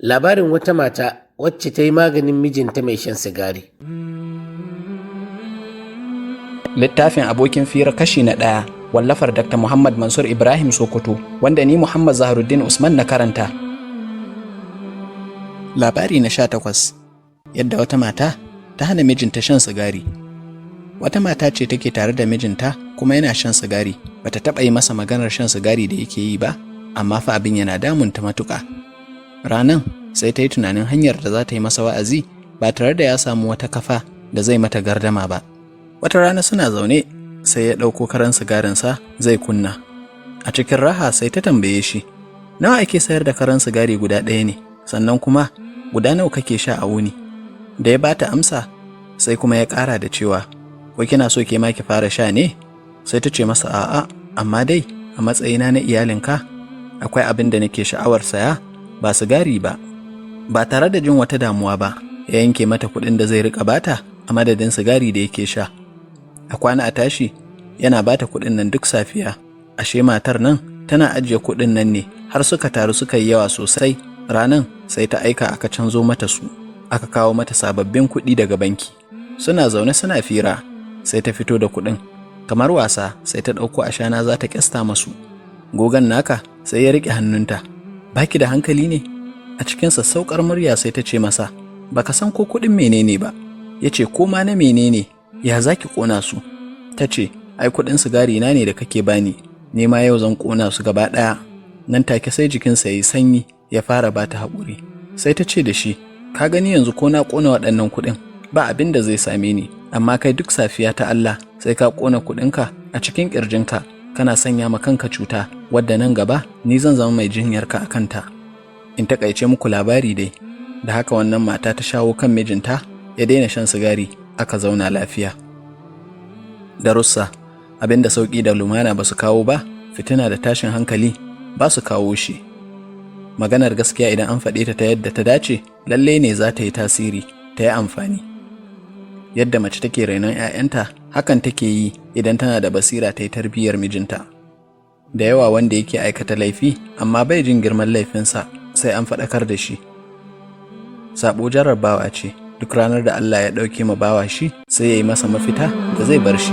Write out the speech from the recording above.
Labarin wata mata wacce ta yi maganin mijinta mai shan sigari. Littafin Abokin Fira kashi na 1, wallafar Dr. Muhammad Mansur Ibrahim Sokoto, wanda ni Muhammad Zaharuddin Usman na karanta. Labari na 18, yadda wata mata ta hana mijinta shan sigari. Wata mata ce take tare da mijinta kuma yana shan sigari, bata taɓa yi masa maganar shan sigari da yake yi ba, amma fa abin yana damunta matuƙa. Ranan sai ta yi tunanin hanyar da za ta yi masa wa'azi ba tare da ya samu wata kafa da zai mata gardama ba. Wata rana suna zaune, sai ya ɗauko karan sigarinsa zai kunna. A cikin raha sai ta tambaye shi, "Nawa ake sayar da karan sigari guda ɗaya ne? Sannan kuma guda nawa kake sha a wuni?" Da ya bata amsa, sai kuma ya ƙara da cewa, "Ko kina so ke ma ki fara sha ne?" Sai ta ce masa, "A'a, amma dai a matsayina na iyalinka akwai abin da nake sha'awar saya ba sigari ba." Ba tare da jin wata damuwa ba, ya yanke mata kuɗin da zai riƙa bata a madadin sigari da yake sha. A kwana a tashi yana bata kuɗin nan duk safiya. Ashe matar nan tana ajiye kuɗin nan ne har suka taru suka yi yawa sosai. Ranan sai ta aika aka canzo mata su, aka kawo mata sababbin kuɗi daga banki. Suna zaune suna fira, sai ta fito da kuɗin. Kamar wasa sai ta ɗauko ashana za ta ƙyasta masu. Gogan naka sai ya riƙe hannunta. "Baki da hankali ne?" A cikin sassauƙar murya sai ta ce masa, "Baka san ko kuɗin menene ba." Ya ce, "Ko ma na menene, ya za ki ƙona su?" Ta ce, "Ai kuɗin sigari na ne da kake bani, ne ma yau zan ƙona su gaba ɗaya." Nan take sai jikinsa ya yi sanyi, ya fara bata haƙuri. Sai ta ce da shi, "Ka gani yanzu, ko na ƙona waɗannan kuɗin ba abin da zai same ni, amma kai duk safiya ta Allah sai ka ƙona kuɗinka a cikin ƙirjinka, kana sanya ma kanka cuta wadda nan gaba ni zan zama mai jinyarka a kanta." In taƙaice muku labari dai, da haka wannan mata ta shawo kan mijinta ya daina shan sigari, aka zauna lafiya. Darussa: abin da sauƙi da lumana ba su kawo ba, fitina da tashin hankali ba su kawo shi. Maganar gaskiya idan an faɗe ta ta yadda ta dace, lalle ne za ta yi tasiri, ta yi amfani. Yadda mace take rainon 'ya'yanta, hakan take yi idan tana da basira ta yi tarbiyyar mijinta. Da yawa wanda yake aikata laifi amma bai jin girman laifinsa sai an faɗakar da shi. Sabo jarrabawa ce, duk ranar da Allah ya ɗauke ma bawa shi, sai ya yi masa mafita da zai bar shi.